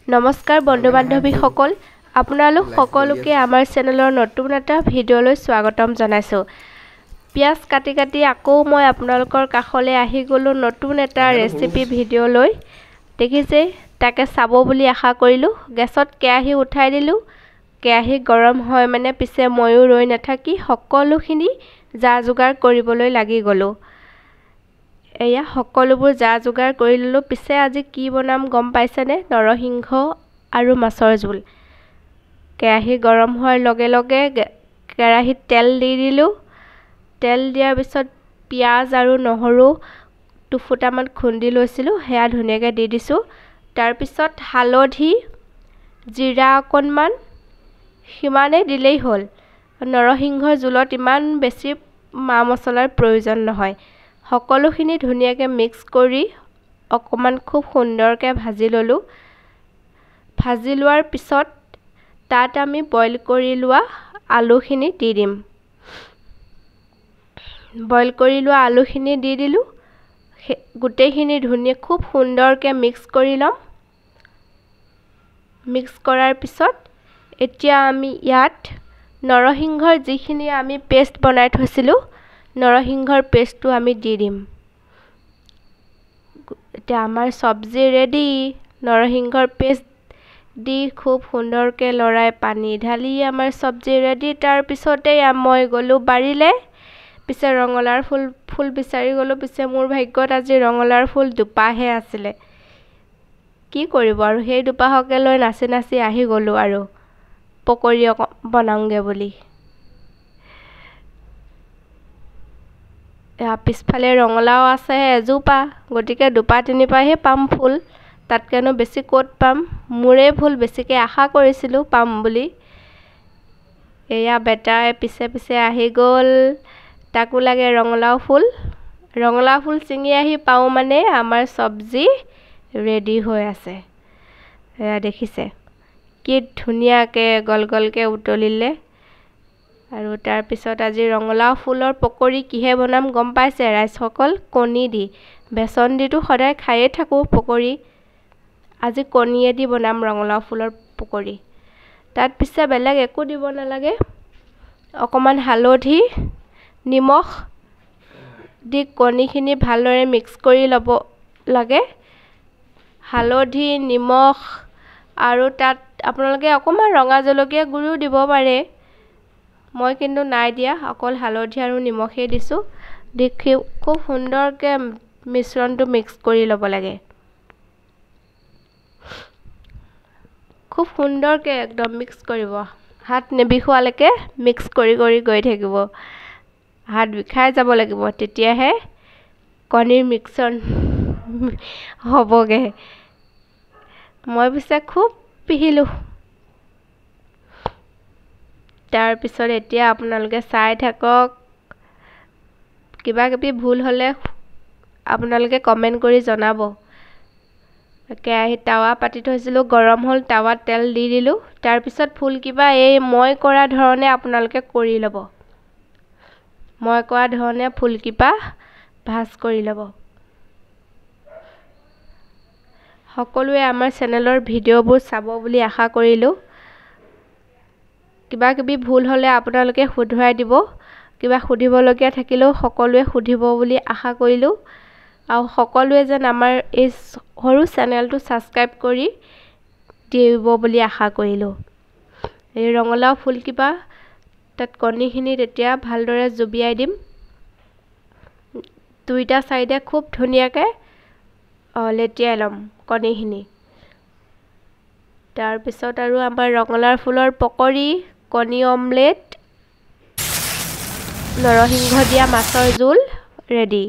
নমস্কাৰ বন্ধু বান্ধৱীসকল, আপোনালোক সকলোকে আমাৰ চেনেলৰ নতুন এটা ভিডিঅ'লৈ স্বাগতম জনাইছোঁ। পিঁয়াজ কাটি কাটি আকৌ মই আপোনালোকৰ কাষলৈ আহি গ'লোঁ নতুন এটা ৰেচিপি ভিডিঅ'লৈ। দেখিছে, তাকে চাব বুলি আশা কৰিলোঁ। গেছত কেৰাহী উঠাই দিলোঁ। কেৰাহী গৰম হয় মানে পিছে ময়ো ৰৈ নাথাকি সকলোখিনি যা যোগাৰ কৰিবলৈ লাগি গ'লোঁ। এয়া সকলোবোৰ যা যোগাৰ কৰি ল'লোঁ। পিছে আজি কি বনাম গম পাইছেনে? নৰসিংহ আৰু মাছৰ জোল। কেৰাহী গৰম হোৱাৰ লগে লগে কেৰাহীত তেল দি দিলোঁ। তেল দিয়াৰ পিছত পিঁয়াজ আৰু নহৰু দুফুটামান খুন্দি লৈছিলোঁ, সেয়া ধুনীয়াকৈ দি দিছোঁ। তাৰপিছত হালধি, জিৰা অকণমান, সিমানেই দিলেই হ'ল। নৰসিংহৰ জোলত ইমান বেছি মা মছলাৰ প্ৰয়োজন নহয়। সকলোখিনি ধুনীয়াকৈ মিক্স কৰি অকণমান খুব সুন্দৰকৈ ভাজি ল'লোঁ। ভাজি লোৱাৰ পিছত তাত আমি বইল কৰি লোৱা আলুখিনি দি দিম। বইল কৰি লোৱা আলুখিনি দি দিলোঁ। গোটেইখিনি ধুনীয়া খুব সুন্দৰকৈ মিক্স কৰি ল'ম। মিক্স কৰাৰ পিছত এতিয়া আমি ইয়াত নৰসিংহৰ যিখিনি আমি পেষ্ট বনাই থৈছিলোঁ, নৰসিংহৰ পেষ্টটো আমি দি দিম। এতিয়া আমাৰ চব্জি ৰেডি। নৰসিংহৰ পেষ্ট দি খুব সুন্দৰকৈ লৰাই পানী ঢালি আমাৰ চব্জি ৰেডি। তাৰপিছতেই মই গ'লোঁ বাৰীলৈ। পিছে ৰঙালাওৰ ফুল বিচাৰি গ'লোঁ। পিছে মোৰ ভাগ্যত আজি ৰঙালাওৰ ফুল দুপাহহে আছিলে। কি কৰিব আৰু, সেই দুপাহকে লৈ নাচি নাচি আহি গ'লোঁ আৰু পকৰি অকণ বনাওঁগৈ বুলি। পিছফালে ৰঙালাও আছে এজোপা, গতিকে দুপাহ তিনিপাহে পাম ফুল, তাতকৈনো বেছি ক'ত পাম। মোৰেই ভুল, বেছিকৈ আশা কৰিছিলোঁ পাম বুলি। এয়া বেটাই পিছে পিছে আহি গ'ল, তাকো লাগে ৰঙালাও ফুল। ৰঙালাও ফুল ছিঙি আহি পাওঁ মানে আমাৰ চব্জি ৰেডি হৈ আছে। এয়া দেখিছে কি ধুনীয়াকৈ গল গলকৈ উতলিলে। আৰু তাৰপিছত আজি ৰঙালাও ফুলৰ পকৰি কিহে বনাম গম পাইছে ৰাইজসকল? কণী দি। বেচন দিতো সদায় খায়ে থাকোঁ পকৰি, আজি কণীয়ে দি বনাম ৰঙালাও ফুলৰ পকৰি। তাত পিছে বেলেগ একো দিব নালাগে, অকণমান হালধি, নিমখ দি কণীখিনি ভালদৰে মিক্স কৰি ল'ব লাগে। হালধি, নিমখ আৰু তাত আপোনালোকে অকণমান ৰঙা জলকীয়া গুড়িও দিব পাৰে। মই কিন্তু নাই দিয়া, অকল হালধি আৰু নিমখেই দিছোঁ। দি খুব সুন্দৰকৈ মিশ্ৰণটো মিক্স কৰি ল'ব লাগে, খুব সুন্দৰকৈ একদম মিক্স কৰিব। হাত নিবিষোৱালৈকে মিক্স কৰি কৰি গৈ থাকিব। হাত বিষাই যাব লাগিব, তেতিয়াহে কণীৰ মিক্সন হ'বগৈ। মই পিছে খুব পিহিলোঁ। তাৰপিছত এতিয়া আপোনালোকে চাই থাকক। কিবা কিবি ভুল হ'লে আপোনালোকে কমেণ্ট কৰি জনাব। কেৰাহীত টাৱা পাতি থৈছিলোঁ, গৰম হ'ল, টাৱাত তেল দি দিলোঁ। তাৰপিছত ফুল কিবা এই মই কৰা ধৰণে আপোনালোকে কৰি ল'ব। মই কৰা ধৰণে ফুলকিপা ভাজ কৰি ল'ব। সকলোৱে আমাৰ চেনেলৰ ভিডিঅ'বোৰ চাব বুলি আশা কৰিলোঁ। কিবা কিবি ভুল হ'লে আপোনালোকে শুধৰাই দিব। কিবা সুধিবলগীয়া থাকিলেও সকলোৱে সুধিব বুলি আশা কৰিলোঁ। আৰু সকলোৱে যেন আমাৰ এই সৰু চেনেলটো ছাবস্ক্ৰাইব কৰি দিব বুলি আশা কৰিলোঁ। এই ৰঙালাও ফুলকিপা তাত কণীখিনি তেতিয়া ভালদৰে জুবিয়াই দিম। দুইটা ছাইডে খুব ধুনীয়াকৈ লেটিয়াই ল'ম কণীখিনি। তাৰপিছত আৰু আমাৰ ৰঙালাও ফুলৰ পকৰি, কণী অমলেট, নৰসিংহ দিয়া মাছৰ জোল ৰেডি।